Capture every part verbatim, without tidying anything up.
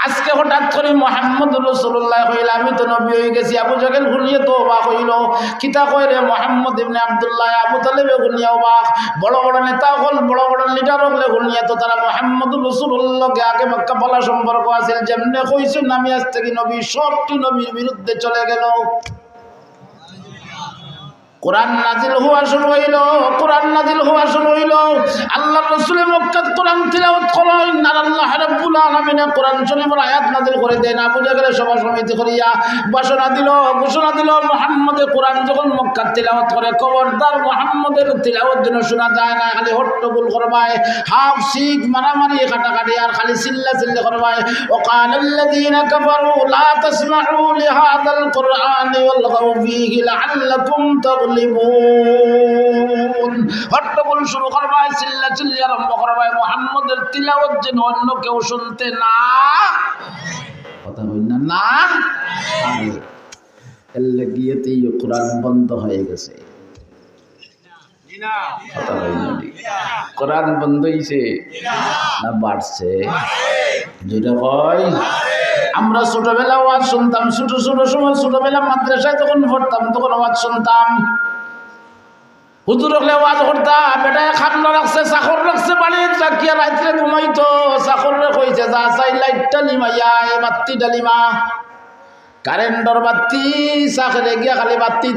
আজকে হঠাৎ করি মুহাম্মদুর রাসূলুল্লাহ কইলা, "আমি তো নবী অই গেছি।" আবু জাহেল হুনিয়া তো অবাক অইলো, "কিতা কয় রে মুহাম্মদ ইবনে আব্দুল্লাহ?" আবু তালেবে হুনিয়া অবাক। বড় বড় নেতা অকল, বড় বড় লিডার অকলে হুনিয়া তো তারা মুহাম্মদুর রাসূলুল্লাহর লগে আগে মক্কা ভালা সম্পর্ক আছিল, যেমনে কইছইন আমি আজ থাকি নবী, সবটি নবীর বিরুদ্ধে চলে গেল। কোরআন নাজিল হওয়া শুরু অইলো, কোরআন নাজিল হওয়া শুরু অইলো। আল্লাহর রাসূলে মক্কাত কোরআন তিলাওয়াত করইন, আর আল্লাহ রাব্বুল আলামিনে কোরআন শরীফর আয়াত নাজিল করি দেইন। আবু জাহেলে সভা সমিতি করিয়া ঘোষণা দিলো, ঘোষণা দিলো, মুহাম্মদে কোরআন যখন মক্কাত তিলাওয়াত করে, খবরদার মুহাম্মদের তিলাওয়াত যেন শোনা যায় না, খালি হট্টগোল করবায়, হাক শিক, মারামারি, কাটাকাটি, আর খালি চিল্লা চিল্লি করবায়। وقال الذين كفروا لا تسمعوا لهذا القرآن والغوا فيه لعلكم تغلبون। হট্টগোল শুরু করবায়, চিল্লা চিল্লি আরম্ভ করবায়, মুহাম্মদের তিলাওয়াত যেন অন্য কেউ শুনতে না। কথা কইন না, না। এর লাগিয়ে তো এই কোরআন বন্ধ হয়ে গেছে। কথা কইন না। কোরআন বন্ধ হইছে না বাড়ছে? যেটা কয়, আমরা ছোটবেলা ওয়াজ শুনতাম, ছোট ছোট সময় ছোটবেলা মাদ্রাসায় যখন পড়তাম তখন ওয়াজ শুনতাম। হুজুর অকলে ওয়াজ করতা, বেটায় খামলা রাখছে, চাকর রাখছে বাড়িত রাখিয়া রাইত্রে ঘুমাইতো, চাকররে কইছে, "যা চাই লাইটটা নিমাইয়া, এ বাত্তিটা নিমা।" কারেন্টর বাত্তি, চাকরে গিয়া খালি বাত্তি।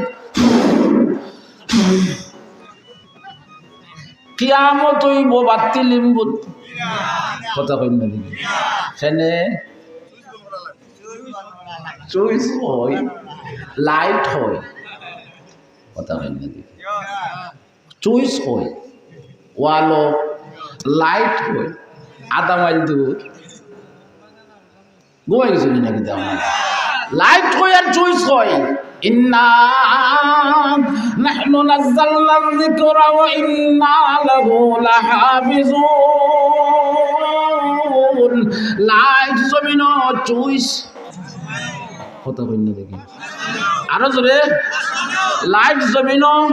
কিয়ামত অইবো বাত্তি লিমবো। কথা কইন না দেখি। কেনে? চুইস হয়, লাইট হয়। কথা কইন না দেখি। চুইস হয়, ওয়ালো, লাইট হয়, আধা মাইল দূর। ঘুমাই গেছে নি নাকি দাম? লাইট কই আর চুইস কই? إنا نحن نزلنا الذكر وإنا له لحافظون। লাইট জমিনো চুইস। কথা কইন না দেখি। আরো জোরে। লাইট জমিনো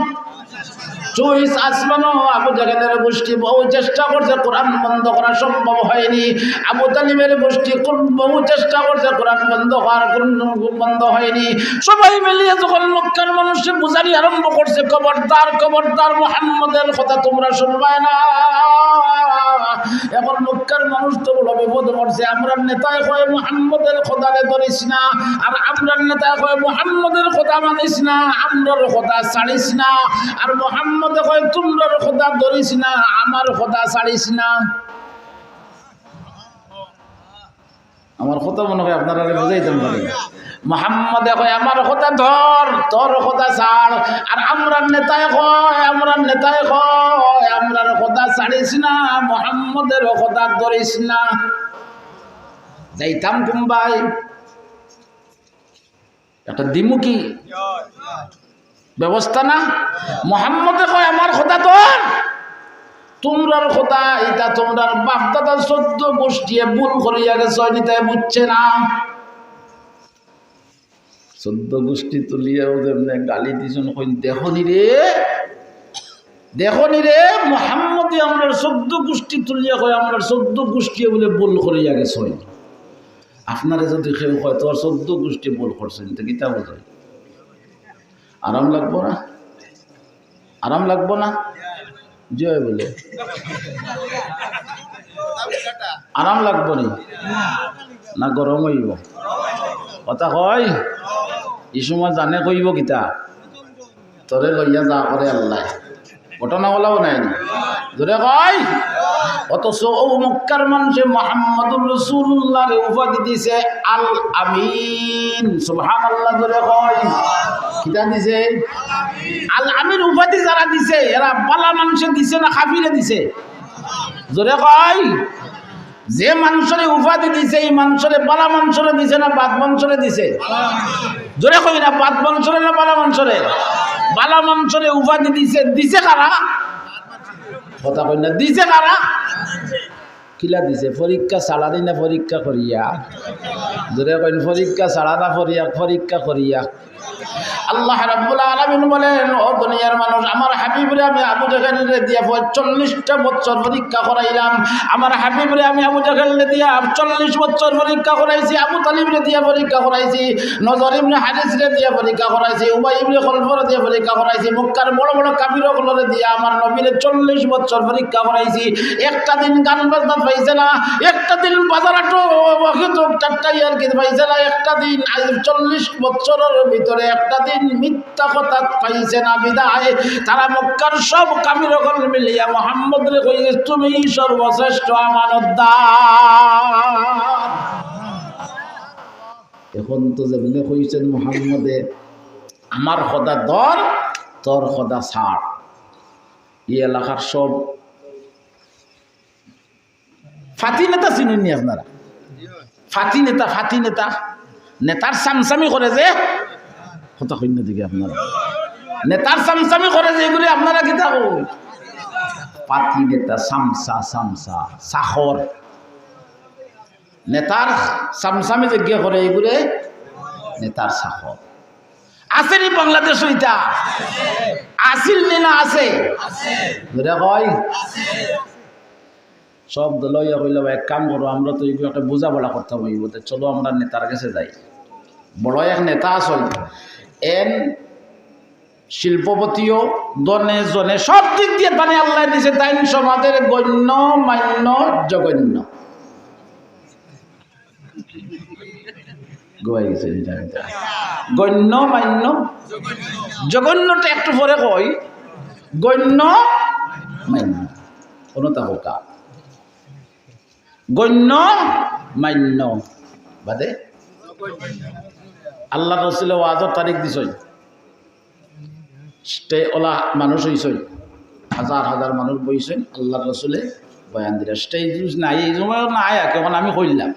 চুইস আসমানো। আবু জাহেলের গোষ্ঠী বহু চেষ্টা করছে কোরআন বন্ধ করা, সম্ভব হয়নি। আবু তালিবের গোষ্ঠী কোন বহু চেষ্টা করছে কোরআন বন্ধ হওয়ার, কোন বন্ধ হয়নি। সবাই মিলিয়ে যখন মক্কার মানুষকে বুঝানি আরম্ভ করছে, "খবরদার, খবরদার, মুহাম্মদের কথা তোমরা শুনবায় না।" এখন মক্কার মানুষ তো বড় বিপদ পড়ছে। আমরার নেতায় কয়, "মুহাম্মদের খোদারে ধরিস না," আর আমরার নেতায় কয়, "মুহাম্মদের খোদা মানিস না, আমরার খোদা ছাড়িস না।" আর মুহাম্মদে কয়, "তোমরার খোদা ধরিস না, আমার খোদা ছাড়িস না।" আমার কথা মনে হয় আপনারারে বুঝাইতাম পারি। মুহাম্মদে কয়, "আমার খোদা ধর, তোর খোদা ছাড়।" আর আমরার নেতায় কয়, আমরার নেতায় কয়, "আমরার খোদা ছাড়িস না, মুহাম্মদের খোদা ধরিস না।" যাইতাম কুনবায়? একটা দিমুখী ব্যবস্থা না? মুহাম্মদে কয়, "আমার খোদা ধর, তোমরার খোদা, ইটা তোমরার বাপ দাদা চৌদ্দ গোষ্ঠীয়ে ভুল করিয়া গেছে, ইটায় বুঝছে না।" চৌদ্দ গোষ্ঠী তুলিয়াও যেমনে গালি দিছইন, কইন, "দেখো নি রে, দেখো নি রে, মুহাম্মদে আমরার চৌদ্দ গোষ্ঠী তুলিয়া কয়, আমরার চৌদ্দ গোষ্ঠীয়ে বুলে ভুল করিয়া গেছে।" আপনারে যদি কেউ কয়, "তোর চৌদ্দ গোষ্ঠী ভুল করছইন," তো কিতা বুঝায়? আরাম লাগবো না? আরাম লাগবো না? জি অয় বুলে। আরাম লাগবো নি? না গরম অইবো? কথা কয়, ই সময় জানে কইবো কিতা? তোরে লইয়া যা করে আল্লাহ। ঘটনা বলাও নাই নি? জোরে কয়। অথচ ও মক্কার মানষে মুহাম্মাদুর রাসূলুল্লাহরে উপাধি দিছে আল আমিন। সুবহানাল্লাহ, জোরে কয়। কিতা দিছে? আল আমিন উপাধি যারা দিছে, এরা বালা মানষে দিছে না কাফিরে দিছে? জোরে কয়। যে মানষরে উপাধি দিছে, ই মানষরে বালা মানষরে দিছে না বাদ মানষরে দিছে? জোরে কই না, বাদ মানষরে না বালা মানষরে? বালা মানষরে উপাধি দিছে, দিছে কারা? কথা কই না, দিছে কারা? কিলা দিছে? পরীক্ষা ছাড়া দি না পরীক্ষা করিয়া? জোরে কইন, পরীক্ষা ছাড়া না পরিয়া-, পরীক্ষা করিয়া? আল্লাহ রাব্বুল আলামিন বলেন, "ও দুনিয়ার মানুষ, আমার হাবিবরে আমি আবু জেহেলরে দিয়া প-, চল্লিশটা বছর পরীক্ষা করাইলাম। আমার হাবিবরে আমি আবু জেহেলরে দিয়া চল্লিশ বছর পরীক্ষা করাইছি, আবু তালিবরে দিয়া পরীক্ষা করাইছি, নজর ইবনে হারিসরে দিয়া পরীক্ষা করাইছি, উবাই ইবনে খলফরে দিয়া পরীক্ষা করাইছি, মক্কার বড় বড় কাফির অকলরে দিয়া আমার নবীরে চল্লিশ বছর পরীক্ষা করাইছি। একটা দিন গান বাজনা পাইছে না, একটা দিন বাজার হাটো অহেতুক ঠাট্টা ইয়ার্কি পাইছে না, একটা দিন আইজ চল্লিশ বছরর ভিতরে একটা দিন মিথ্যা কথা পাইছে না বিধায় তারা মক্কার সব কাফির অকল মিলিয়া মুহাম্মদরে কইছে, 'তুমি সর্বশ্রেষ্ঠ আমানতদার।'" এখন তো যেমনে কইছেন মুহাম্মদে, "আমার খোদা ধর, তোর খোদা ছাড়।" এই এলাকার সব ফাতি নেতা চিনইন নি আপনারা? ফাতি নেতা, ফাতি নেতা। নেতার সামসামি করে যে, কথা কইন না দেখি আপনারা। নেতার সামসামি করে যে এগুলি আপনারা কিতা কইন? ফাতি নেতা, সামসা, সামসা, চাকর। নেতার সামসামি যেগিয়ে করে এগুলি নেতার চাকর। আছে নি বাংলাদেশো ইতা? আছিল নি না আছে? জোরে কই। সব দল ইয়া কইলা, "ভাই, এক কাম করো, আমরা তো এইগুলো একটা বুঝাপড়া করতাম অইবো, তে চলো আমরা নেতার গেছে যাই।" বড় এক নেতা আছইন, এন শিল্পপতিও, ধনে জনে সব দিক দিয়া তানে আল্লায় দিছে, তাইন সমাজের গণ্য মান্য জঘন্য। গোয়াই গেছে এটা, এটা। গণ্য মান্য, জঘন্যটা একটু পরে কই, গণ্য মান্য। কোনটা হোকা? গণ্য মান্য বাদে আল্লাহ রসুলে ওয়াজর তারিখ দিছইন। স্টে-, ওলা মানুষ অইছইন, হাজার হাজার মানুষ বইছইন, আল্লাহর রসুলে বয়ান দিলা। স্টেজ নাই, এই সময় না আয়া, এখন আমি কইলাম।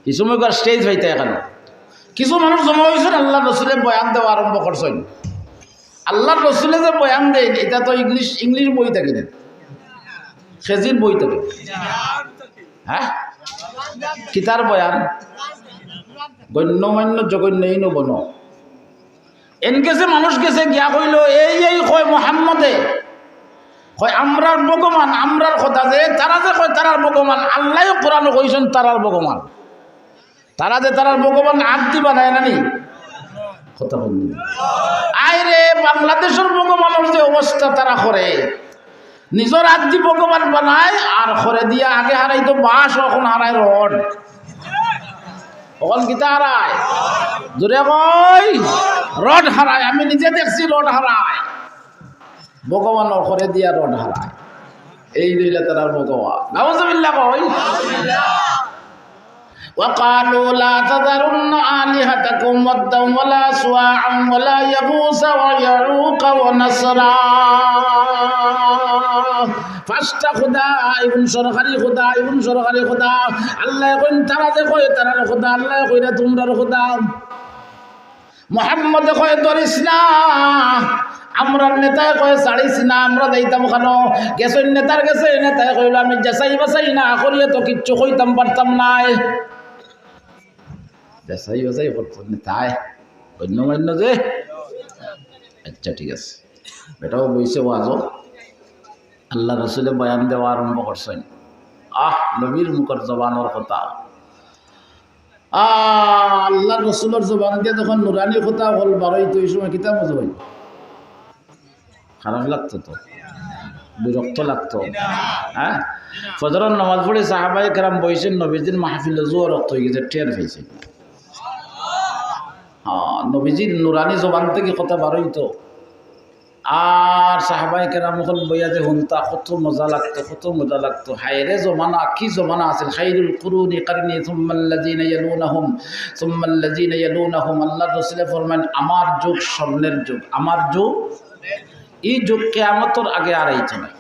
এই সময় আর স্টেজ পাইতা কেনে? কিছু মানুষ জমা অইছইন, আল্লাহর রসুলে বয়ান দেওয়া আরম্ভ করছইন। আল্লাহর রসুলে যে বয়ান দেইন, এটা তো ইংলিশ, ইংলিশ বই থাকি না, খেজির বই থাকি। হ্যাঁ, কিতার বয়ান? গণ্যমান্য জঘন্য ইনো বনো। এন গেছে মানুষ গেছে গিয়া কইলো, "এই, এই," কয় মোহাম্মদে, কয়, "আমরার ভগবান, আমরার খোদা যে, তারা যে কয় তারার ভগবান, আল্লায়ও কোরআনো কইছইন তারার ভগবান। তারা যে তারার ভগবান আত দি বানায় না নি?" কথা বলুন। আয় রে, বাংলাদেশর ভগবানর যে অবস্থা তারা করে, নিজর আত দি ভগবান বানায় আর করে দিয়া আগে হারাইতো বাঁশ, অখন হারায় রড। অখন কিতা হারায়? জোরে কই, রড হারায়। আমি নিজে দেখছি রড হারায়। ভগবানর করে দিয়া রড হারায়। এই লইলা তারার ভগবান। নাউজুবিল্লাহ কই। وقالوا لا تذرن آلهتكم ودا ولا سواعا ولا يغوث ويعوق ونسرا। পাঁচটা খোদা, ইগুন সরকারি খোদা, ইগুন সরকারি খোদা। আল্লায় কইন তারা যে কয় তারার খোদা, আল্লায় কইরা তুমরার খোদা। মোহাম্মদে কয়, "ধরিস না।" আমরার নেতায় কয়, "ছাড়িস না, আমরা যাইতাম কেনে?" গেছইন নেতার গেছে, নেতায় কইলো, "আমি যাচাই বাছাই না করিয়া তো কিচ্ছু কইতাম পারতাম নায়।" যাচাই বাছাই করতো নেতায়, গণ্যমান্য যে। আচ্ছা, ঠিক আছে, বেটাও বইছে ওয়াজও, আল্লাহ রসুলে বয়ান দেওয়া আরম্ভ করছইন। আহ, নবীর মুখর জবানর কথা। আ, আল্লাহর রসুলর জবান দিয়া যখন নুরানি কথা অকল বারইতো, এই সময় কিতা মজা অইতো? খারাপ লাগতো তো, বিরক্ত লাগতো। হ্যাঁ, ফজরর নামাজ পড়ি সাহাবায়ে কেরাম বইছইন নবীজির মাহফিলো, জোহর অক্ত অইগেছে, টের পাইছইন। হ্যাঁ, নবীজির নুরানি জবান থাকি কথা বারইতো। আর সাহাবায়ে কেরাম অকল বইয়া যে হুনতা, কত মজা লাগতো, কত মজা লাগতো। হায়রে জমানা, কি জমানা আছিল। "খায়রুল কুরুনি কারনি সুম্মাল্লাযিনা ইয়ালুনাহুম, সুম্মাল্লাযিনা ইয়ালুনাহুম।" আল্লাহর রসুলে ফরমাইন, "আমার যুগ স্বর্ণের যুগ, আমার যুগ।" এই যুগ কিয়ামতর আগে আর আইতো নায়।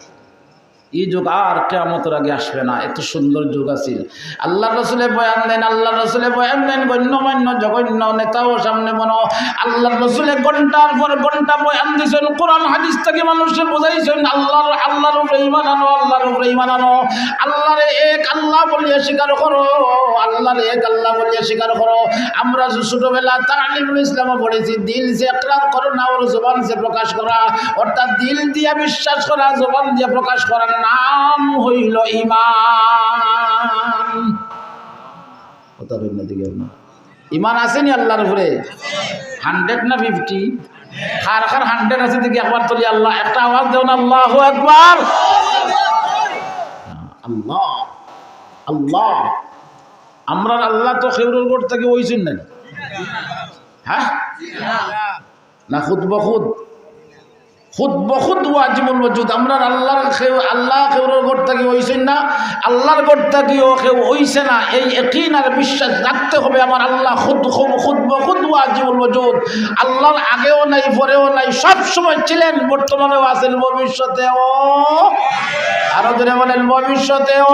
এই যুগ আর কিয়ামতর আগে আসবে না। এত সুন্দর যুগ আছিল। আল্লাহর রসুলে বয়ান দেন, আল্লাহর রসুলে বয়ান দেন, গণ্যমান্য জঘন্য নেতাও সামনে বনো। আল্লাহর রসুলে ঘন্টার পর ঘন্টা বয়ান দিছেন, কোরআন হাদিস থাকি মানুষরে বুঝাইছেন, আল্লাহর, আল্লাহর উপরে ঈমান আনো, আল্লাহর উপরে ঈমান আনো, আল্লাহরে এক আল্লাহ বলিয়া স্বীকার করো, আল্লাহরে এক আল্লাহ বলিয়া স্বীকার করো। আমরা যে ছোটবেলা তালিমুল ইসলামে পড়েছি, দিল সে একরার করনা অর জবান সে প্রকাশ করা, অর্থাৎ দিল দিয়া বিশ্বাস করা, জবান দিয়া প্রকাশ করার নাম হইল ঈমান। কথা বলেন না দিকে আপনি। ঈমান আছে নি আল্লাহর উপরে? হান্ড্রেড না ফিফটি? কার কার হান্ড্রেড আছে দেখি একবার তুলি আল্লাহ, একটা আওয়াজ দেও না, আল্লাহু আকবার। আল্লাহ, আল্লাহ, আমরার আল্লাহ তো কেউরর ঘর থাকি অইছইন না নি? হ্যাঁ? না, খুদ বখুদ, খুদ বখুদ ওয়াজিবুল ওজুদ। আমরার আল্লাহর কেউ, আল্লাহ কেউরর ঘর থাকি অইছইন না, আল্লাহর ঘর থাকিও কেউ অইছে না। এই ইয়াকিন আর বিশ্বাস রাখতে হবে, আমার আল্লাহ খুদ, খুদ, খুদ বখুদ ওয়াজিবুল ওজুদ। আল্লাহর আগেও নাই, পরেও নাই, সব সময় ছিলেন, বর্তমানেও আছেন, ভবিষ্যতেও। আরো জোরে বলেন, ভবিষ্যতেও।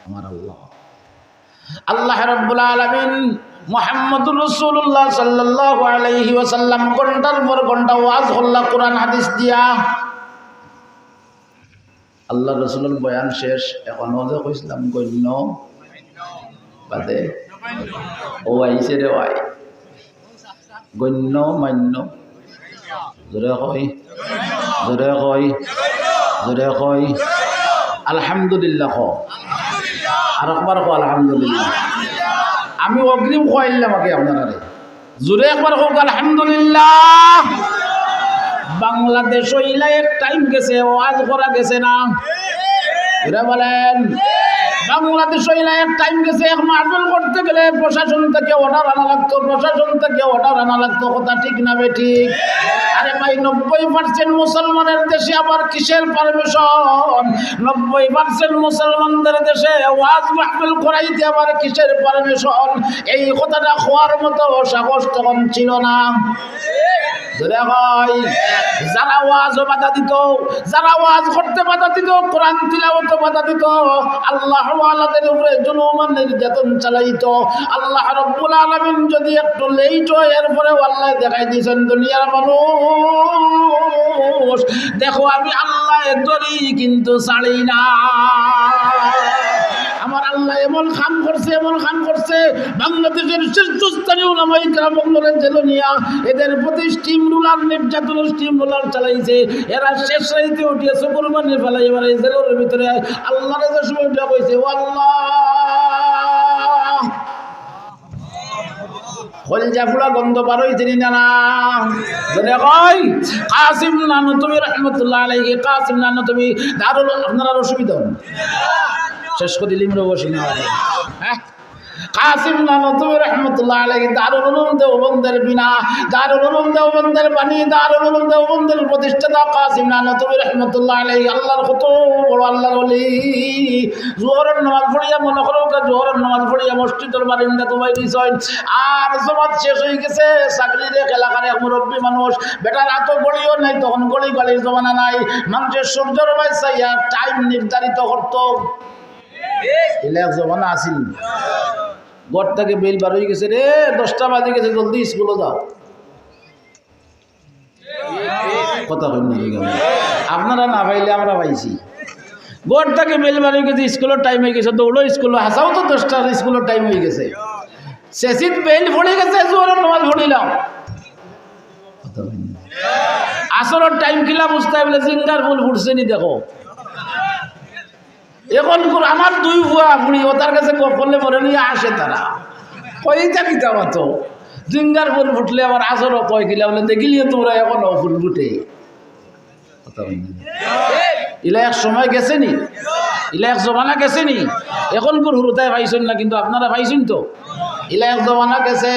আমার আল্লাহ, আল্লাহ রাব্বুল আলামিন, মুহাম্মদুর রাসূলুল্লাহ সাল্লাল্লাহু আলাইহি ওয়াসাল্লাম ঘন্টার পর ঘন্টা ওয়াজ করলা কোরআন হাদিস দিয়া। আল্লাহর রসুলর বয়ান শেষ, এখন যে কইছিলাম গণ্য বাদে, ও আইছে রে ভাই, গণ্য মান্য। জোরে কই, জোরে কই, জোরে কই। আলহামদুলিল্লাহ কও। আর একবার কও আলহামদুলিল্লাহ। আমি অগ্রিম কইলাম আগে আপনারারে। জোরে একবার কও আলহামদুলিল্লাহ। বাংলাদেশ অইলা এক টাইম গেছে, ওয়াজ করা গেছে না? এরা বলেন, বাংলাদেশ অইলা এক টাইম গেছে, এক মাহফিল করতে গেলে প্রশাসন থাকি অর্ডার আনা লাগতো, প্রশাসন থাকি অর্ডার আনা লাগতো। কথা ঠিক না বেঠিক? আরে ভাই, নব্বই পার্সেন্ট মুসলমানের দেশে আবার কিসের পারমিশন? নব্বই পার্সেন্ট মুসলমানদের দেশে ওয়াজ মাহফিল করাইতে আবার কিসের পারমিশন? এই কথাটা কওয়ার মতো সাহস তখন ছিল না। জোরে কই, যারা ওয়াজও বাধা দিত, যারা ওয়াজ করতে বাধা দিত, কোরআন তিলাওয়াতে বাধা দিত, আল্লাহ ওয়ালাদের উপরে জুলুম আর নির্যাতন চালাইত, আল্লাহ রব্বুল আলামিন যদি একটু লেট হয়, এরপরেও আল্লাহ দেখাই দিয়েছেন দুনিয়ার মানুষ, দেখো আমি আল্লাহ ধরি কিন্তু ছাড়ি না। আমার আল্লাহ এমন কাম করছে, এমন কাম করছে, বাংলাদেশের শীর্ষস্থানীয় উলামায়ে কেরাম অকলরে জেলো নিয়া এদের প্রতি স্টিম রোলার, নির্যাতনের স্টিম রোলার চালাইছে। এরা শেষ রাইতে উঠিয়া চকুর পানি ফালাই এবার এই জেলর ভিতরে আল্লাহরে যে সময় উঠিয়া কইছে, "ও আল্লাহ।" কলিজা পুড়া গন্ধ বার অইছে নি না, না? জোরে কই, কাসিম নানুতুবী রহমতুল্লাহ আলাইহি, কাসিম নানুতুবী দারুল, আপনারার অসুবিধা অয় না? শেষ করি দিলাম রে, বসে না। হ্যাঁ? কাসিম নানুতুবী রহমতুল্লাহ আলাইহি দারুল উলুম দেওবন্দের বিনা, দারুল উলুম দেওবন্দের বাণী, দারুল উলুম দেওবন্দের প্রতিষ্ঠাতা কাসিম নানুতুবী রহমতুল্লাহ আলাইহি আল্লাহর কত বড় আল্লাহর ওলি। জোহরর নামাজ পড়িয়া মনে করো, জোহরর নামাজ পড়িয়া মসজিদর বারিন্দাত উবাই দিছইন। আর জমাত শেষ অই গেছে, ছাগলিরে খেলাকার এক মুরব্বী মানুষ, বেটার আতো ঘড়িও নাই, তখন ঘড়ি ঘড়ির জমানা নাই। মানুষের সূর্যর বায় চাইয়া টাইম নির্ধারিত করতো। ইলা এক জমানা আছিল। ঘর থাকি বেইল বার অই গেছে রে, দশটা বাজি গেছে, জলদি স্কুলো যাও। কথা কইন না কেনে? আপনারা না পাইলে আমরা পাইছি। ঘর থাকি বেইল বার অই গেছে, স্কুলর টাইম অই গেছে, দৌড়ো স্কুলো, হাছাউ তো দশটার স্কুলর টাইম অই গেছে। শেষিত বেইল পড়ি গেছে, জোহরর নামাজ পড়িলাম। কথা কইন না। আসরর টাইম কিলা বুঝতায় বলে, জিঙ্গার ফুল ফুটছে নি দেখো। এখন কর আমার দুই ফুয়া ফুড়ি, ওতার গেছে গফ করলে মরে নিয়া আসে তারা। কই থাকি যাওয়া তো। জিঙ্গার ফুল ফুটলে আবার আসরও কয় কিলা বলে, দেখিলিও তোমরা এখনো ফুল ফুটে। কথা বলেন না। ইলা এক সময় গেছে নি? ইলা এক জমানা গেছে নি? এখন কর হুরুতায় পাইছইন না, কিন্তু আপনারা পাইছইন তো। ইলা এক জমানা গেছে।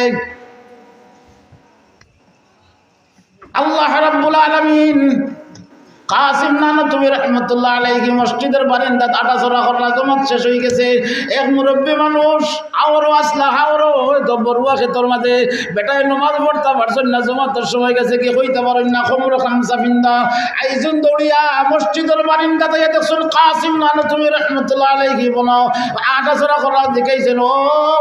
আল্লাহ রাব্বুল আলামিন কাসিম নানুতুবি রহমতুল্লাহ আলাইহি মসজিদর বারিন্দাত আটাচড়া করলা, জমাত শেষ অইগেছে। এক মুরব্বি মানুষ, আওরো আছলা, আওরো অইতো বরুয়া খেতর মাজে, বেটায় নমাজ পড়তা পারছইন না, জমাতর সময় গেছেগি, কইতা পারইন না, খমরো খামসা ফিন্দা, আইছইন দৌড়িয়া মসজিদর বারিন্দাত আইয়া দেখছইন কাসিম নানুতুবি রহমতুল্লাহ আলাইহি বনো আটাচড়া করলা, জিকাইছইন, "ও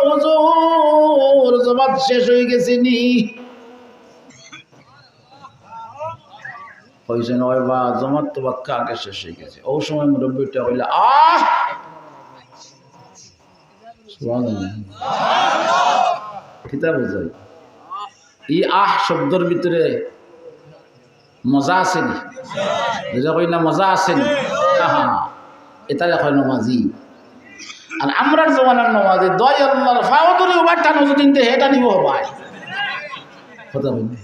হুজুর, জমাত শেষ অইগেছে নি?" কইছইন, "ওই বা, জমাত তো বাক্কা আগে শেষ অইগেছে।" অউ সময় মুরব্বিটা কইলা, "আহ!" সুবহানাল্লাহ। কিতা বুঝাই? ই আহ শব্দর ভিতরে মজা আছে নি? বুঝা কই না, মজা আছে নি? আহা, ইতারে কয় নমাজি। আর আমরার জমানার নমাজি, দয় আল্লাহর ফাও ধরি উবার টানো যদি নিতে, হেটা নিব হবায়। কথা বলি।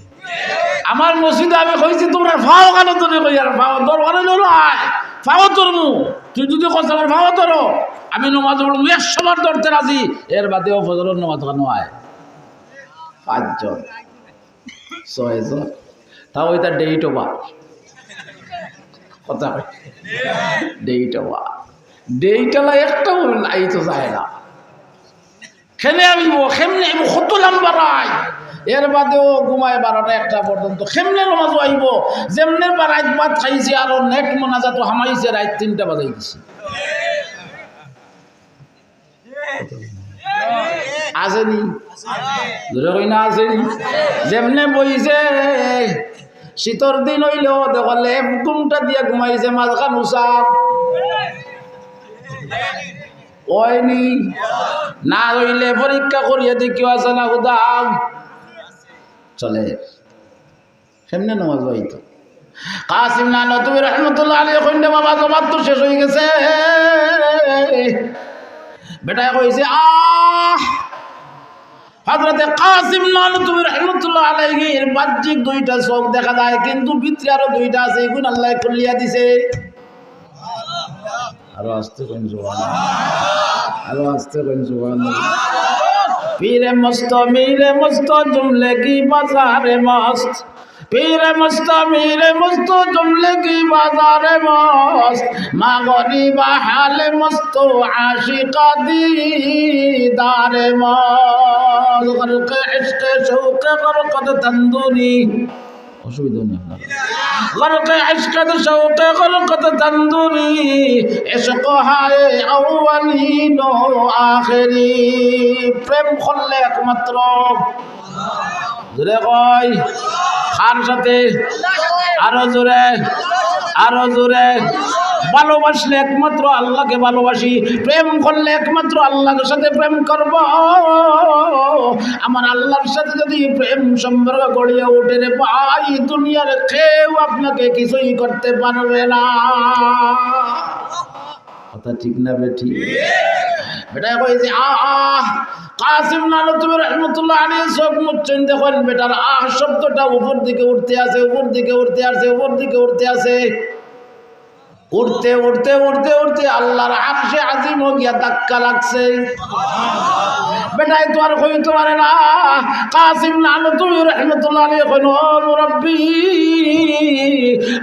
আমার মসজিদে আমি কইছি, "তোমরা ফাও কেন ধরে কই আর ফাও? দরকার অইলে আয়, ফাও ধরমু। তুই যদি কস আমার ফাও ধরো, আমি নমাজ পড়মু, একশো বার ধরতে রাজি।" এর বাদেও ফজরর নমাজ কেন আয়? পাঁচজন, ছয়জন, তাও ইতা date over। কথা কই? Date over। Date আলা একটাও আইতো যায় না। কেনে আইবো, কেমনে আইবো, কত লম্বা রাইত। এর বাদেও ঘুমায় বারোটা একটা পর্যন্ত। কেমনে নমাজো আইবো? যেমনে বা রাইত ভাত খাইছে, আরো net মোনাজাতো হামাইছে, রাইত তিনটা বাজাই দিছে। আছে নি? জোরে কই না, আছে নি? যেমনে বইছে, শীতর দিন অইলেও দেখো লেপ ঘুমটা দিয়া ঘুমাইছে, মাঝখান উষা। অয়নি? না অইলে পরীক্ষা করিয়া দেখিও আছে না হুদাম। চলে। কেমনে নমাজ অইতো? কাসিম নানুতুবি রহমতুল্লাহ আলাইহি কইন, "বাবা, জমাত তো শেষ অইগেছে।" বেটায় কইছে, "আহ!" হযরতে কাসিম নানুতুবি রহমতুল্লাহ আলাইহির বাহ্যিক দুইটা চোখ দেখা যায়, কিন্তু ভিতরে আরো দুইটা আছে, ইগুন আল্লায় খুলিয়া দিছে। আরো আস্তে কইন সুবহানাল্লাহ। আরো আস্তে কইন সুবহানাল্লাহ। পীরে মস্ত, মীরে মস্ত, জুমলে কি বাজারে মস্ত। পীরে মস্ত, মীরে মস্ত, জুমলে কি বাজারে মস্ত। মা গরিবা হালে মস্ত, আশিকা দিদারে মস্ত। গরকে ইশকে শৌকে গরকত তন্দুরি। অসুবিধা নেই আপনার। গরকে ইশকত শৌকে গরকত তন্দুরি, ইশক হায় আউয়ালিন ও আখেরি। প্রেম করলে একমাত্র, জোরে কই, কার সাথে? আরো জোরে, আরো জোরে। ভালোবাসলে একমাত্র আল্লাহকে ভালোবাসি, প্রেম করলে একমাত্র আল্লাহর সাথে প্রেম করব। আমার আল্লাহর সাথে যদি প্রেম সম্পর্ক গড়িয়া উঠে রে ভাই, দুনিয়ার কেউ আপনাকে কিছুই করতে পারবে না। কথা ঠিক না বেঠিক? বেটায় কইছে, "আহ, আহ।" কাসিম নানুতুবি রহমতুল্লাহ আলাইহি চোখ মুছছইন, দেখইন বেটার আহ শব্দটা উপর দিকে উঠতে আছে, উপর দিকে উঠতে আছে, উপর দিকে উঠতে আছে। উঠতে, উঠতে, উঠতে, উঠতে আল্লাহর আরশে আজিমো গিয়া ধাক্কা লাগছে। বেটায় তো আর কইতো পারে না। কাসিম নানুতুবি রহমতুল্লাহ আলাইহি কইন, "ও মুরব্বি,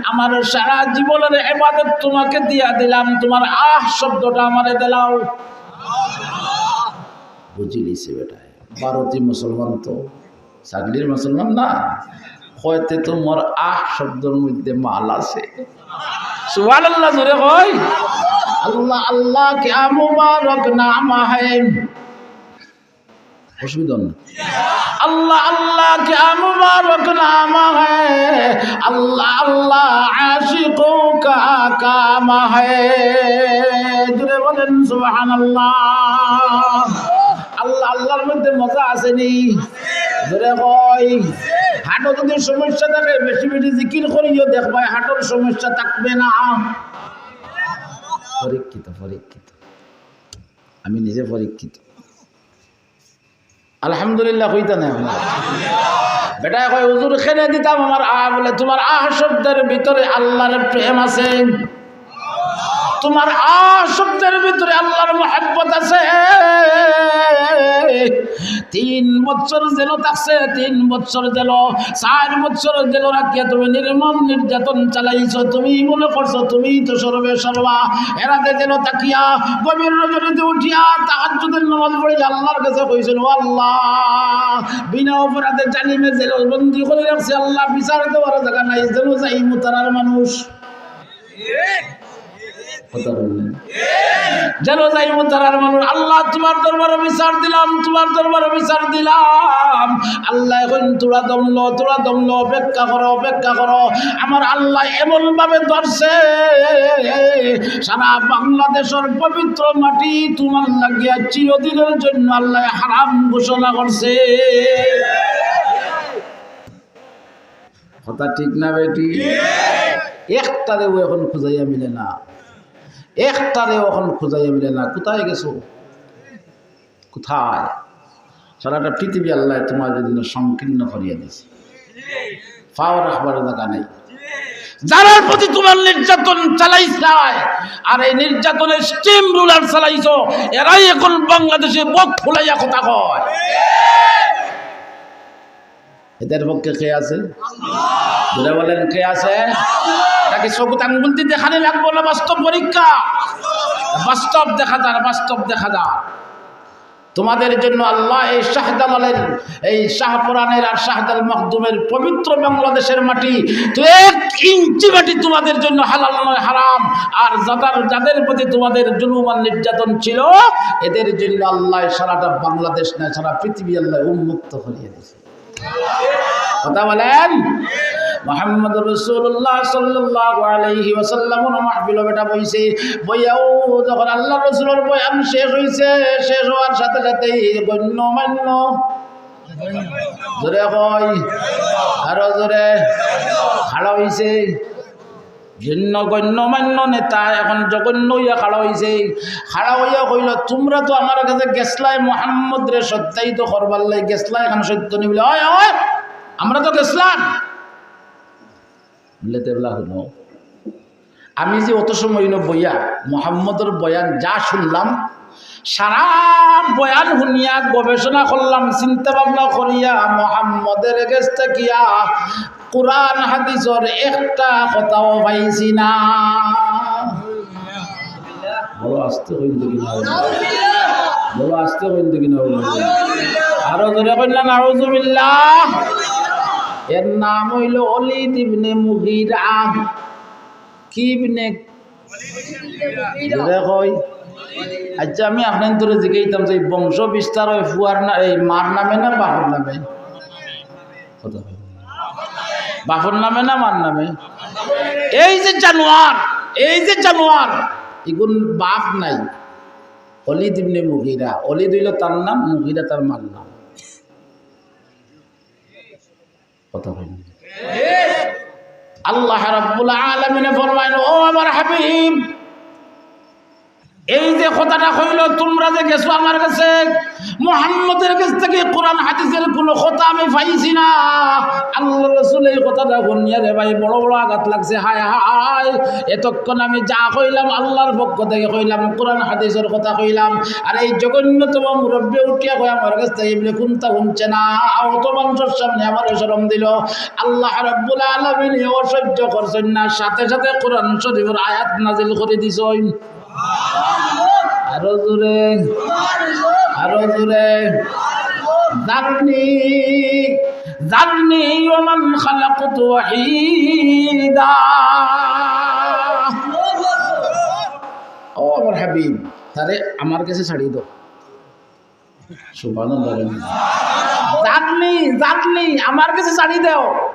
আমার সারা জীবনের ইবাদত তোমাকে দিয়া দিলাম, তোমার আহ শব্দটা আমারে দিলাও।" বুঝি লিছে বেটায়, ভারতী মুসলমান তো। ছাগলির মুসলমান না, কইতে তো মোর আহ শব্দর মধ্যে মাল আছে। সুবহানাল্লাহ, জোরে কই। আল্লাহ আল্লাহ ক্যা মুবারক নাম হ্যায়। অসুবিধা না। আল্লাহ আল্লাহ ক্যা মুবারক নাম হ্যায়, আল্লাহ আল্লাহ আশিকো কা কাম হ্যায়। জোরে বলেন সুবহানাল্লাহ। আল্লাহ আল্লাহর মধ্যে মজা আছে নি? জোরে কই। হার্টো যদি সমস্যা থাকে, বেশি বেশি জিকির করিও, দেখবায় হার্টোর সমস্যা থাকবে না। পরীক্ষিত, পরীক্ষিত, আমি নিজে পরীক্ষিত। আলহামদুলিল্লাহ কইতা নায় আপনারা। বেটায় কয়, "হুজুর, কেনে দিতাম আমার আহ?" বলে, "তোমার আহ শব্দের ভিতরে আল্লাহর প্রেম আছে।" তোমার আহ শব্দের ভিতরে আল্লাহর মহব্বত আছে। তিন বছর জেলো থাকছে, তিন বছর জেলো, চাইর বছর জেলো রাখিয়া তুমি নির্মম নির্যাতন চালাইছো। তুমি মনে করছো তুমি তো সর্বে সর্বা। এর আগে জেলো থাকিয়া গভীর রজনীতে উঠিয়া তাহাজ্জুদের নামাজ পড়িয়া আল্লাহর কাছে কইছিল, "ও আল্লাহ, বিনা অপরাধে জালিমে জেলো বন্দি করি রাখছে, আল্লাহ বিচার দেওয়ার জাগা নাই, জেলো যাইমু তারার মানুষ।" কথা বললেন। জেলো যাইমু তারার মানুষ, "আল্লাহ, তুমার দরবারো বিচার দিলাম, তুমার দরবারো বিচার দিলাম।" আল্লায় কইন, "থুড়া দম লও, থুড়া দম লও, অপেক্ষা করো, অপেক্ষা করো।" আমার আল্লায় এমন ভাবে ধরছে, সারা বাংলাদেশর পবিত্র মাটি তুমার লাগিয়া চিরদিনর জন্য আল্লায় হারাম ঘোষণা করছে। কথা ঠিক না বেঠিক? একটারেও এখন খুঁজাইয়া মিলে না, একটারেও এখন খুঁজাইয়া মিলে না। কোথায় গেছো? কোথায়? সারাটা পৃথিবী আল্লায় তুমার জন্য সংকীর্ণ করিয়া দিছে, পাও রাখবার জাগা নাই। যারার প্রতি তুমার নির্যাতন চালাইছায়, আর এই নির্যাতনের স্টিম রুলার চালাইছো, এরাই এখন বাংলাদেশে বুক ফুলাইয়া কথা কয়। এদের পক্ষে কে আছে? জোরে বলেন, কে আছে? নাকি চকুত আঙ্গুল দি দেখানি লাগবো না? বাস্তব পরীক্ষা, বাস্তব দেখা যার, বাস্তব দেখা যার। তোমাদের জন্য আল্লাহ এই শাহজালালের, এই শাহপরানের আর শাহজাল মখদুমের পবিত্র বাংলাদেশের মাটি, তো এক ইঞ্চি মাটি তোমাদের জন্য হালাল নয়, হারাম। আর যাদের, যাদের প্রতি তোমাদের জুলুম আর নির্যাতন ছিল, এদের জন্য আল্লাহ সারাটা বাংলাদেশ নয়, সারা পৃথিবী আল্লাহ উন্মুক্ত করিয়া দিয়েছে। কথা বলেন। মুহাম্মদুর রাসূলুল্লাহ সাল্লাল্লাহু আলাইহি ওয়াসাল্লাম মাহফিলো বেটা বইছে, বইয়াও যখন আল্লাহর রাসূলর বয়ান শেষ হইছে, শেষ হওয়ার সাথে সাথেই গণ্যমান্য, জোরে কই, আরো জোরে, খাড়া হইছে। গণ্য, গণ্যমান্য নেতা এখন জঘন্য হইয়া খাড়া হইছে। খাড়া হইয়া কইল, "তুমরা তো আমার কাছে গেছলায় মুহাম্মদরে সত্যায়িত করবার লাগি গেছলায়, এখন সত্য নি?" বলে, "অয়, অয়, আমরা তো গেছলাম।" বলে, "তে বলা হুনো, আমি যে অত সময় হইল বইয়া মুহাম্মদর বয়ান যা শুনলাম, সারা বয়ান হুনিয়া গবেষণা করলাম, চিন্তা ভাবনা করিয়া মুহাম্মদের গেছ থাকিয়া কোরআন হাদিসর একটা কথাও পাইছি না।" বলো আস্তে কইন দেখি না। বলো আস্তে কইন দেখি না। আরো জোরে কইন না, নাউজুবিল্লাহ। এর নাম হইল অলিদ ইবনে মুগিরা। কি ইবনে? জোরে কই। আচ্ছা, আমি আপনার ধরে জিজ্ঞাসা যে বংশ বিস্তার হয় ফুয়ার না, এই মার নামে না বাপর নামে? কথা কই। বাপর নামে না মার নামে? এই যে জানোয়ার, এই যে জানোয়ার, ইগুন বাপ নাই। অলিদ ইবনে মুগিরা, অলিদ হইল তার নাম, মুগিরা তার মার নাম। কথা কই না। আল্লাহ রাব্বুল আলামিনে ফরমাইল, "ও আমার হাবিব, এই যে কথাটা কইল, তুমরা যে গেছো আমার কাছে, মুহাম্মদের কাছ থাকি কোরআন হাদিসের কোনো কথা আমি পাইছি না।" আল্লাহর রাসূল এই কথাটা হুনিয়া রে ভাই বড় বড় আঘাত লাগছে। হায় হায়, এতক্ষণ আমি যা কইলাম আল্লাহর পক্ষ থেকে কইলাম, কোরআন হাদিসের কথা কইলাম, আর এই জঘন্যতম মুরব্বি উঠিয়া কয় আমার কাছ থেকে বলে কোনটা হুনছে না, অত মানুষর সামনে আমারে শরম দিল। আল্লাহ রাব্বুল আলামিন অসহ্য করছইন না, সাথে সাথে কোরআন শরীফের আয়াত নাজিল করি দিছইন। আরো জোরে, আরো জোরে। ذرني، ذرني ومن خلقت وحيدا। ও আমার হাবিব, তারে আমার কাছে ছাড়ি দাও। সুবহানাল্লাহ। ذرني، ذرني, আমার কাছে ছাড়ি দাও।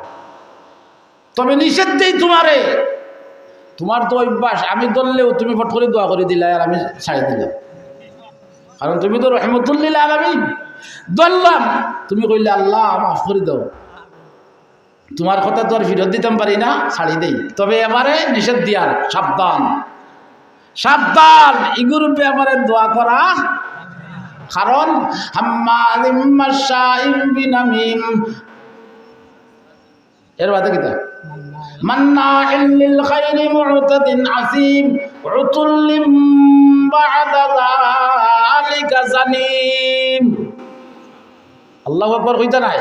তবে নিষেধ দেই তোমারে, তোমার তো অভ্যাস, আমি ধরলেও তুমি ফট করি দোয়া করি দিলায় আর আমি ছাড়ি দিলাম, কারণ তুমি তো রহমতুল্লিল আলামিন। ধরলাম, তুমি কইলে, "আল্লাহ, মাফ করি দাও।" তোমার কথা তো আর ফিরত দিতাম পারি না, ছাড়ি দেই। তবে এবারে নিষেধ দিয়ার, সাবধান, সাবধান, ইগুর ব্যাপারে দোয়া করা, কারণ হাম্মাজিম মাশশাইম বিনামিম। এর বাদে কিতা? মান্নাইল লিল খাইরি মুতাদিন আসিম, উতুল্লিম বাদা যালিকা জানিম। আল্লাহু আকবার কইতা নায়?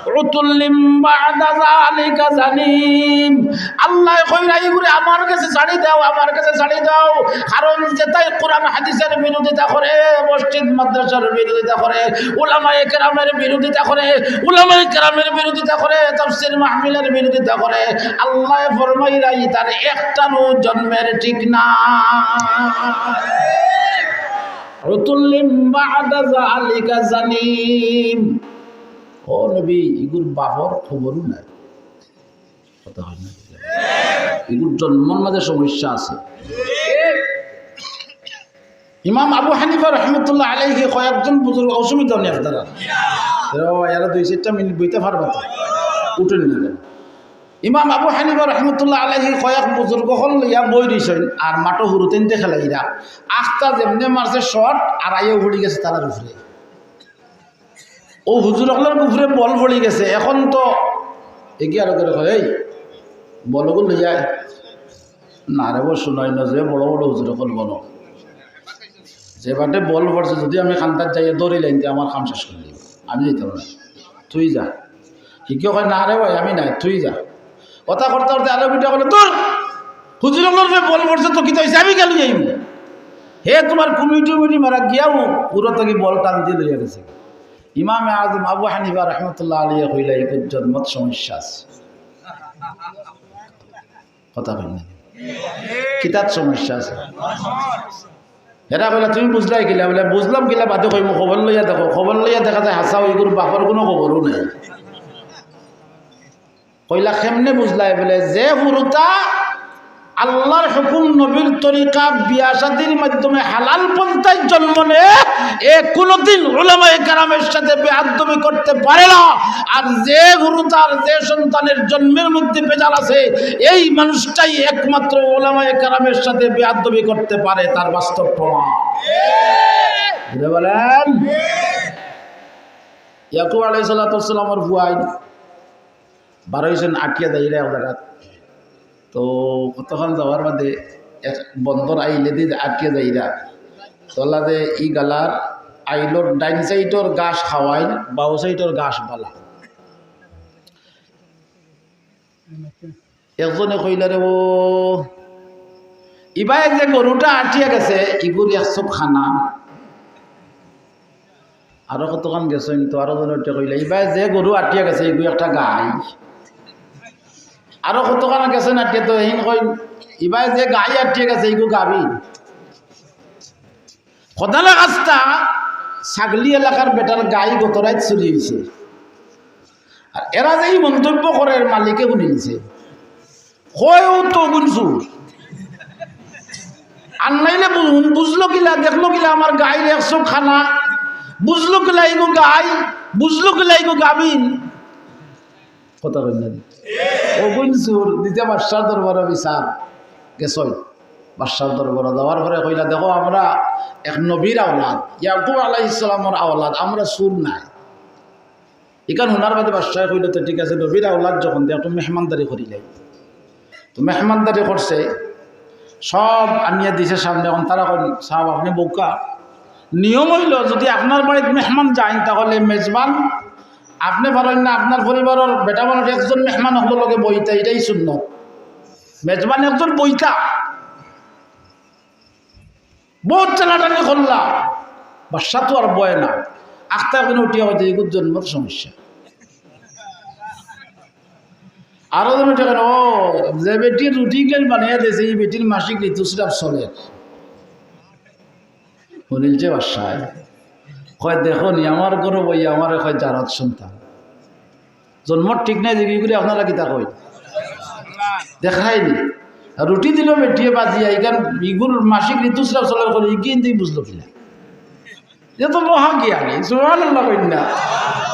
উতুল্লিম বা'দা যালিকা জানিম। আল্লায় কইরা, "ইগুরে আমার গেছে ছাড়ি দেও, আমার গেছে ছাড়ি দেও।" কারণ যেতায় কোরআন হাদিসের বিরোধিতা করে, মসজিদ মাদ্রাসার বিরোধিতা করে, উলামায়ে কেরামের বিরোধিতা করে, উলামায়ে কেরামের বিরোধিতা করে, তাফসীর মাহফিলের বিরোধিতা করে, আল্লায় ফরমাইরা, "ইতার একটারও জন্মের ঠিক না।" উতুল্লিম বা'দা যালিকা জানিম। ও নবী, ইগুর বাপর খবরও নাই। কথা হয় না? ইগুর জন্মর মাঝে সমস্যা আছে। ইমাম আবু হানিফা রহমতুল্লাহ আলাইহি কয়েকজন বুজুর্গ, অসুবিধা নেই আপনারা। এরা, এরা দুই চারটা মিনিট বইতে পারবা তো? উঠেন না কেন? ইমাম আবু হানিফা রহমতুল্লাহ আলাইহি কয়েক বুজুর্গ অকল লইয়া বই রইছইন, আর মাঠো হুরুতাইন্তে খেলাইরা। আখতা যেমনে মারছে শট, আর আইয়া পড়ি গেছে তারার উপরে। ও হুজুর অকলর উপরে বল পড়ি গেছে, এখন তো এগিয়ে আরো করে কয়, "এই, বলগুলো লইয়া আয়।" না রে, বল শুনাই না, যে বড় বড় হুজুর অকল বলো। যে বাটে বল পড়ছে, যদি আমি কান্দাত যাইয়া ধরি লাইনতে আমার কাম শেষ করি দিব, আমি যাইতাম না, তুই যা। কি কেউ কয়, "না রে ভাই, আমি নাই, তুই যা।" কথা করতে করতে আরো বেটা বলে, "তোর হুজুর অকলর যে বল পড়ছে তো কিতা হইছে, আমি কেন যাইব?" হে তোমার কুমিটি উমিটি মারা গিয়াও পুরো থাকি বল টান দিয়ে লইয়া গেছে। ইমামে আজম আবু হানিফা রহমতুল্লাহ আলাইহি কইলা, "এই জন্মত সমস্যা আছে।" কথা কই না? কিতাত সমস্যা আছে? এরা কইলা, "তুমি বুঝলাই কিলা?" বলে, "বুঝলাম কিলা বাদে কইমু, খবর লইয়া দেখো।" খবর লইয়া দেখা যায় হাছা ওইগুর বাপর কোনো খবরও নাই। কইলা, "কেমনে বুঝলাই?" বলে, "যে হুরুতা আল্লাহর হুকুম, নবীর তরিকা, বিয়া শাদীর মাধ্যমে হালাল পন্থায় জন্ম নেয়, এ কোনোদিন উলামায়ে কেরামের সাথে বেয়াদবি করতে পারে না। আর যে হুরুতার, যে সন্তানের জন্মের মধ্যে ভেজাল আছে, এই মানুষটাই একমাত্র উলামায়ে কেরামের সাথে বেয়াদবি করতে পারে।" তার বাস্তব প্রমাণ। জোরে বলেন। ইয়াকুব আলাইহিস সালাতু ওয়াস সালামর ফুয়াইন বারইছইন আটিয়া যাইরা এক জাগাত। তো কতখান যাওয়ার বাদে এক বন্দর আইলে দি আটিয়া যাইরা। তলা যে ই গালার আইলর ডাইন সাইডর ঘাস খাওয়াইল, বাউ সাইডর ঘাস বালা। একজনে কইলা রে, "ও, ইবায় যে গরুটা আটিয়া গেছে, ইগুর এক চুক খানা।" আরো কতখান গেছইন তো, আরো জনে উঠে কইলা, "ইবায় যে গরু আটিয়া গেছে, ইগু একটা গাই।" আরো কতখান গেছইন আটিয়া তো, এইন কইন, "ইবায় যে গাই আটিয়া গেছে, ইগু গাবি।" খোদালা খাস্তা ছাগলি এলাকার বেটার গাই গত রাইত চুরি হইছে। আর এরা যে এই মন্তব্য করে, এর মালিকে হুনি নিছে। কয়, "ও তো গুনছু।" আর নাইলে বু-, বুঝলো কিলা, দেখলো কিলা আমার গাইর একশো খানা, বুঝলো কিলা ইগো গাই, বুঝলো কিলা ইগো গাবিন। কথা কই না? ও গুনছুর দিতে বাদশার দরবারো বিচার গেছইন। বাদশার দরবারো যাওয়ার পরে কইলা, "দেখো, আমরা এক নবীর আওলাদ, ইয়াকুব আলাইহিস সালামর আওলাদ, আমরা চুর নায়।" ইখান হুনার বাদে বাদশায় কইলো, "তে ঠিক আছে, নবীর আওলাদ যখন, তে একটু মেহমানদারি করিলাই।" তো মেহমানদারি করছে, সব আনিয়া দিছে সামনে। এখন তারা কইন, "সাব, আপনে বউক্কা। নিয়ম অইলো, যুদি আপনার বাড়িত মেহমান যাইন, তাহলে মেজবান আপনে পারইন না, আপনার পরিবারর বেটা মানুষ একজন মেহমান অকলর লগে বইতা, ইটাই সুন্নত। মেজবান একজন বইতা।" বউত টানাটানি করলা, বাদশা তো আর বয় না। আখতা এখন উঠিয়া কইতে, "ইগুর জন্মর সমস্যা।" আরো জন উঠে কইন, "ও, যে বেটির রুটি গিলান বানাইয়া দিছে, ই বেটির মাসিক ঋতুস্রাব চলের।" হুনিলছে বাদশায়। কয়, "দেখো নি, আমার ঘরো বইয়া আমারে কয় জারত সন্তান।" জন্মর ঠিক নাই, দেখি ইগুরে আপনারা কিতা কই? দেখাইনি। আর রুটি দিল বেটিয়ে বাজিয়া, ইখান ইগুর মাসিক ঋতুস্রাব চলার করে ইগিন দিয়ে বুঝলো কিনা? এ তো মহাজ্ঞানী, সুবহানাল্লাহ কইন না?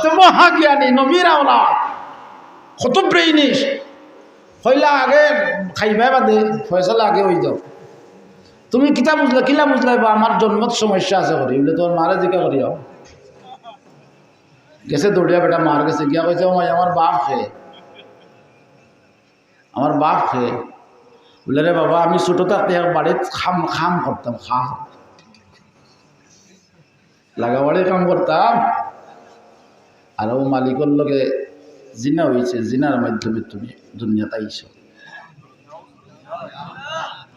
তো মহাজ্ঞানী, নবীর আওলাদ, কত ব্রেইনিশ। কইলা আগে খাইবায় বাদে, ফয়সালা আগে অই যাও। তুমি কিতা বুঝলা, কিলা বুঝলা বা আমার জন্মত সমস্যা আছে করি, বলে তোমার মারে জিকা করিয়াও। গেছে দৌড়িয়া বেটা মার গেছে, গিয়া কইছে, "ও মাই, আমার বাপ কে?" আমার বাপ কে? বলে, "রে বাবা, আমি ছোট থাকতে এক বাড়িত কাম, কাম করতাম, কাম। লাগা বাড়ির কাম করতাম।" আর ও মালিকর লগে জিনা অইছে, জিনার মাধ্যমে তুমি দুনিয়াত আইছো।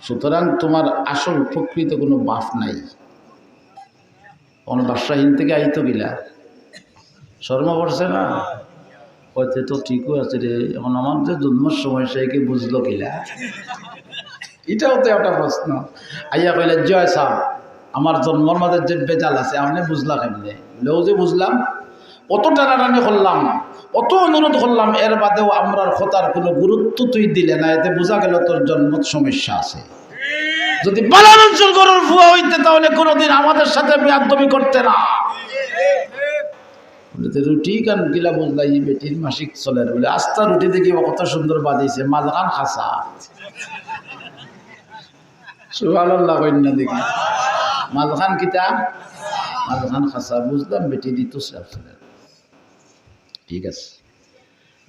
সুতরাং তোমার আসল প্রকৃত কোনো বাপ নাই। অখন বাদশাহী থাকি আইতো কিলা? শরম করছে না? কইতে তো ঠিকও আছে রে, অখন আমার যে জন্মর সমস্যা, একে বুঝলো কিলা? ইটাও তো একটা প্রশ্ন। আইয়া কইলা, "জয় সাব, আমার জন্মর মাঝে যে ভেজাল আছে, আপনে বুঝলা কেমনে?" বলে, "ও যে বুঝলাম, অত টানাটানি করলাম, অত অনুরোধ করলাম, এর বাদেও আমরার কথার কোনো গুরুত্ব তুই দিলে না, এতে বুঝা গেল তোর জন্মত সমস্যা আছে। যদি ভালা মানুষর ঘরর ফুয়া অইতে, তাহলে কোনোদিন আমাদের সাথে বেয়াদবি করতে না।" বলে, "তো রুটি খান কিলা বুঝলা, ই বেটির মাসিক চলের?" বলে, "আস্তা রুটি দেখি কত সুন্দর বাজিছে, মাঝখান খাসা।" সুবহানাল্লাহ কইন না দেখি। মাঝখান কিতা? মাঝখান খাসা। বুঝলাম বেটি দিত সে আসলে। ঠিক আছে।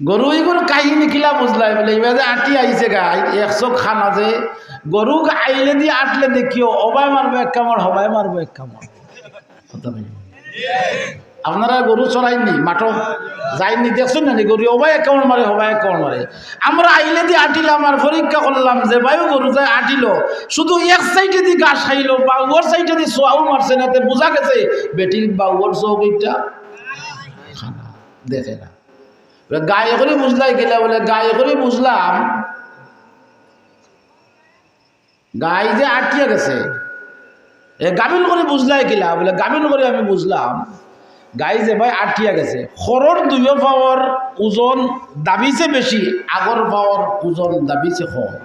গরু ইগুর কাহিনী কিলা বুঝলাই? বলে, "ইবাদে আটি আইছে গা, এক চোখ খানা যে, গরু আইলে দি আটলে দেখিও, ওবায় মারবো এক কামড়, হবায় মারবো এক কামড়।" কথা বলি। আপনারা গরু চড়াইননি, মাঠো যাইননি, দেখছেন না নি? গরু ওবায় এক কামড় মারে, হবায় এক কামড় মারে। আমরা আইলে দি আটিলাম আর পরীক্ষা করলাম যে ভাইও গরু যায় আটিলো, শুধু এক সাইডে দি ঘাস খাইলো, বাউর সাইডে দি সোয়াও মারছে না, তে বুঝা গেছে বেটির বাউর চোখ একটা খানা, দেখে না। বলে, "গাই করি বুঝলাই কিলা?" বলে, "গাই করি বুঝলাম, গাই যে আটিয়া গেছে, এ গাবিন করি বুঝলাই কিলা?" বলে, "গাবিন করি আমি বুঝলাম, গাই যে ভাই আটিয়া গেছে, খরর দুইও পাওর ওজন দাবিছে বেশি, আগর পাওর ওজন দাবিছে কম।"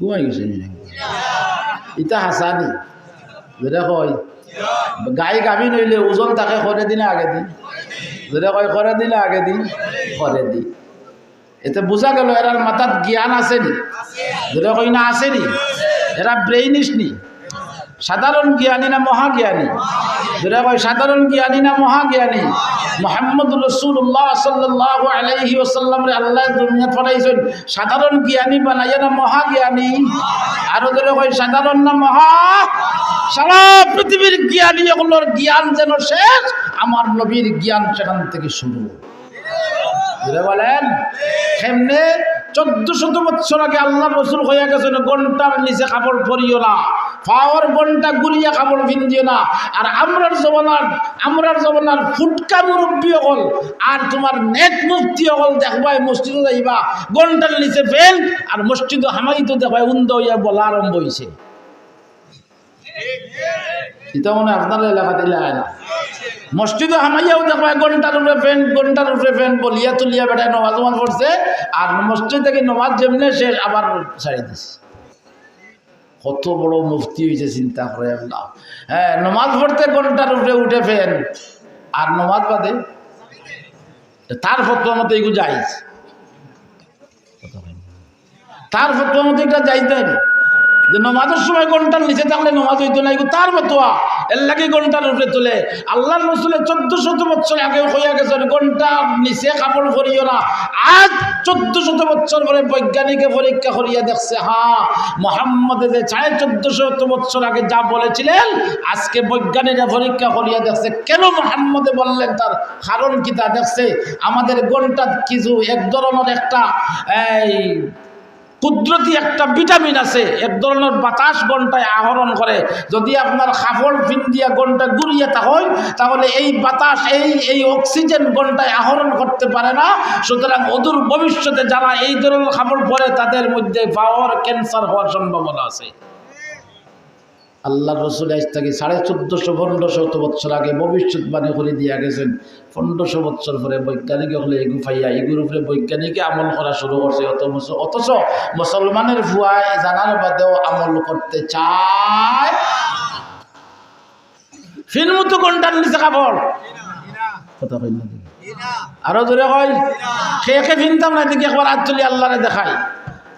ঘুমাই গেছে নি? ইতা হাসানি। যেটা কয়, গাই গাবিন অইলে ওজন থাকে খরে দি না আগে দি? যেটা কয়, খরে দি না আগে দি? খরে দি। এতে বুঝা গেল এরার মাথাত জ্ঞান আছে নি? যেটা কয় না আছে নি? এরা ব্রেইনিশ নি? সাধারণ জ্ঞানী না মহাজ্ঞানী? যেটা কয় সাধারণ জ্ঞানী না মহাজ্ঞানী? মুহাম্মদুর রাসূলুল্লাহ সাল্লাল্লাহু আলাইহি ওয়াসাল্লামরে আল্লায় দুনিয়াত পাঠাইছইন সাধারণ জ্ঞানী বানাইয়া না মহাজ্ঞানী? আরো জোরে কই, সাধারণ না মহা? সারা পৃথিবীর জ্ঞানী অকলর জ্ঞান যেন শেষ, আমার নবীর জ্ঞান সেখান থেকে শুরু। জোরে বলেন, কেমনে? চোদ্দ শত বছর আগে আল্লাহর রসুল কইয়া গেছইন, "ঘন্টার নিচে কাপড় পরিও না।" পাওর ঘন্টা ঘুরিয়া কাপড় পিন্দিও না। আর আমরার জমানার, আমরার জমানার ফুটকা মুরব্বি অকল আর তুমার নেক মুফতি অকল দেখবায়, মসজিদো যাইবা, ঘন্টার নিচে প্যান্ট, আর মসজিদো হামাইতো দেখবায় উন্দা অইয়া বলা আরম্ভ অইছে। ইতা মনে হয় আপনার এলাকাত ইলা অয় না। মসজিদো হামাইয়াও দেখবায় ঘন্টার উপরে প্যান্ট, ঘন্টার উপরে প্যান্ট বলিয়া তুলিয়া বেটায় নমাজ নমাজ পড়ছে, আর মসজিদ থাকি নমাজ যেমনে শেষ আবার ছাড়ি দিছে। কত বড় মুফতি অইছে, চিন্তা করে আল্লাহ। হ্যাঁ, নমাজ পড়তে ঘন্টার উপরে উঠে প্যান্ট, আর নমাজ বাদে তার ফতোয়া মতে এগু জায়েজ। তার ফতোয়া মতে এটা জায়েজ নায় নি? যে নমাজর সময় ঘন্টার নিচে থাকলে নমাজ অইতো না, এগু তার ফতোয়া, এর লাগি ঘন্টার উপরে তুলে। আল্লাহর রসুলে চোদ্দ শত বছর আগেও কইয়া গেছইন, "ঘন্টার নিচে কাপড় পরিও না।" আজ চোদ্দ শত বছর পরে বৈজ্ঞানিকে পরীক্ষা করিয়া দেখছে, হ্যাঁ, মোহাম্মদে যে সাড়ে চোদ্দ শত বছর আগে যা বলেছিলেন, আজকে বৈজ্ঞানিকরা পরীক্ষা করিয়া দেখছে। কেন মোহাম্মদে বললেন, তার কারণ কিতা? দেখছে আমাদের ঘন্টাত কিছু এক ধরনের একটা, এই, কুদরতি একটা ভিটামিন আছে, এক ধরনের বাতাস ঘন্টায় আহরণ করে। যদি আপনার কাপড় পিন্দিয়া ঘন্টা ঘুরিয়া থাকইন, তাহলে এই বাতাস, এই, এই অক্সিজেন ঘন্টায় আহরণ করতে পারে না। সুতরাং অদূর ভবিষ্যতে যারা এই ধরনের কাপড় পরে, তাদের মধ্যে পাওর ক্যান্সার হওয়ার সম্ভাবনা আছে। আল্লাহর রসুল আজ থাকি সাড়ে চোদ্দশো, পনেরোশো বছর আগে ভবিষ্যৎবাণী করে দিয়া গেছেন, পনেরোশো বছর পরে বৈজ্ঞানিক অকলে এগু পাইয়া, এগুর উপরে বৈজ্ঞানিকে আমল করা শুরু করছে। অত মুস-, অথচ মুসলমানের ফুয়ায় জানার বাদেও আমল করতে চায়। ফিল্ম তো ঘন্টার নিচে কাপড়। কথা কই না? আরো জোরে কই। কে কে ফিনতাম না দেখি একবার আত তুলি আল্লাহরে দেখাই।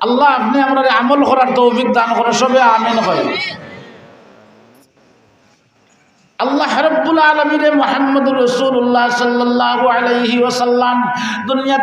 আল্লাহ, আপনি আমরারে আমল করার তৌফিক দান করো, সবে আমিন কই। আল্লাহ রাব্বুল আলামিনে মুহাম্মদুর রাসূলুল্লাহ সাল্লাল্লাহু আলাইহি ওয়াসাল্লাম দুনিয়াত